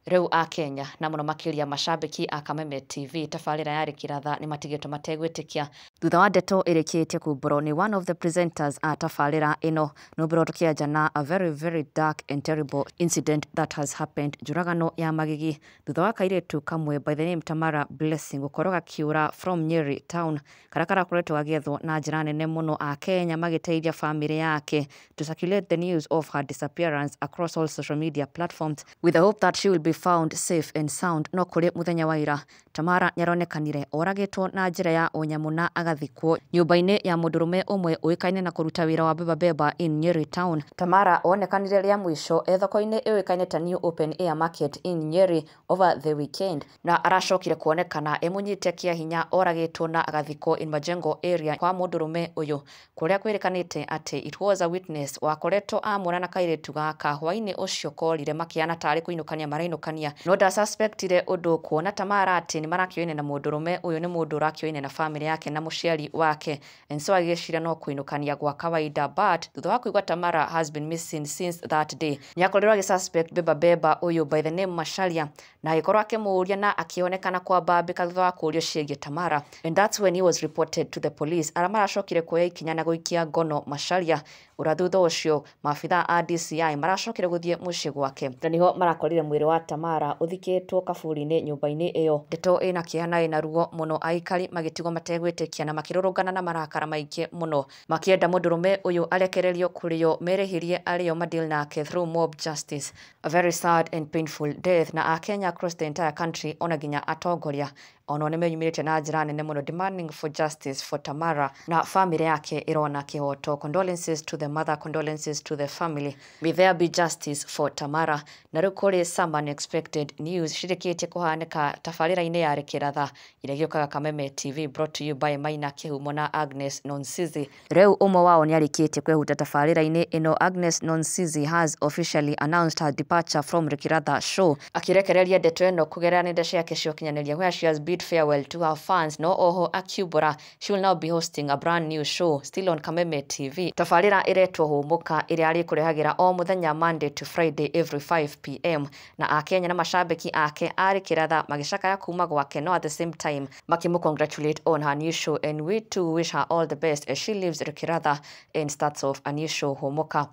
Rĩu a Kenya na mũno makĩria macambĩki a Kameme TV tabarĩra ya Rĩkĩratha nĩ matigĩtwo mategwĩtĩkia thutha wa ndeto ĩrĩkĩtie kumbũrwo nĩ one of the presenters a tabarĩra ĩno. Nũmbĩrwo tũkĩanja na a very very dark and terrible incident that has happened, njũragano ya magigi thutha wa kairĩtu kamwe by the name Tamara Blessing gũkorwo gakiũra from Nyeri town, karĩa karakoretwo gagĩethwo na njĩra nene mũno, a Kenya magĩteithia famĩlĩ yake to circulate the news of her disappearance across all social media platforms with the hope that she will be found safe and sound. No kũrĩ mũthenya wa ira, Tamara nĩaronekanire oragĩtwo na njĩra ya ũnyamũ na agathikwo nyũmba-inĩ ya mũndũrũme ũmwe ũĩkaine na kũruta wĩra wa beba beba in Nyeri town. Tamara onekanire rĩa mũico e thoko-inĩ ĩũĩkaine ta New Open Air Market in Nyeri over the weekend, na aracokire kuonekana emũnyite kĩa hinya oragĩtwo na agathikwo in Majengo area kwa mũndũrũme ũyũ, kũrĩa kwĩrĩkanĩte atĩ it was a witness wakoretwo amũra na kairĩtu gaka hwaĩ-inĩ ũcio korire makĩhana tarĩ kũinũkania marainũkania, no ndasuspectire ũndũ kuona Tamara atĩ nĩ marakĩoine na mũndũrũme ũyũ nĩ mũndũ ũrakĩoine na famĩlĩ yake na mũciari wake, and so agĩciria no kũinũkania gwa kawaida. But thutha wa kũigua Tamara has been missing since that day, nĩ akorirwo agĩsuspect beba beba ũyũ by the name Macharia, na agĩkorwo akĩmũũria na akĩonekana kwambambĩka thutha wa kũũrio ciĩgiĩ Tamara, and that's when he was reported to the police, arĩa maracokire kuoya ikinya na gũikia ngono Macharia, ũrĩa thutha ũcio maabithaa a DCI maracokire gũthiĩ mũciĩ gwake na nĩho marakorire mwĩrĩ wa Tamara ũthikĩtwo kaburi-inĩ nyũmba-inĩ ĩyo. Ndeto ĩna kĩeha na ĩna ruo mũno, aikari magĩtigwo mategwĩtĩkia na makĩrũrũngana na marakara maingĩ mũno, makĩenda mũndũrũme ũyũ arekererio kũrĩo merĩhĩrie arĩo madeal nake through mob justice. A very sad and painful death, na akenya across the entire country ona nginya atongoria ono nĩ meyumĩrĩtie na njĩra nene mũno demanding for justice for Tamara na famĩlĩ yake ĩrona kĩhoto. Condolences to the mother, condolences to the family, may there be justice for Tamara. Na rĩu kũrĩ some unexpected news cirĩkĩtie kũhanĩka tabarĩra-inĩ ya Rĩkĩratha ĩrĩa gĩũkaga Kameme TV, brought to you by Maina Kĩhumo na Agnes Nonsizi. Rĩu ũmwe wao nĩ arĩkĩtie kwehuta tabarĩra-inĩ ĩno. Agnes Nonsizi has officially announced her departure from Rĩkĩratha show, akĩrekereria ndeto ĩno kũgerera nenda ciake cia ũkinyanĩria, where she has bid farewell to her fans, no oho akiumbũra she will now be hosting a brand new show still on Kameme TV, tabarĩra ĩretwo Hũmũka, ĩrĩa arĩkũrehagĩra o mũthenya Monday to Friday every 5 p.m., na akenya na macambĩki ake a Rĩkĩratha magĩcakaya kuma gwake, no at the same time makĩmũ congratulate on her new show, and we too wish her all the best as she leaves Rĩkĩratha and starts off a new show, Hũmũka.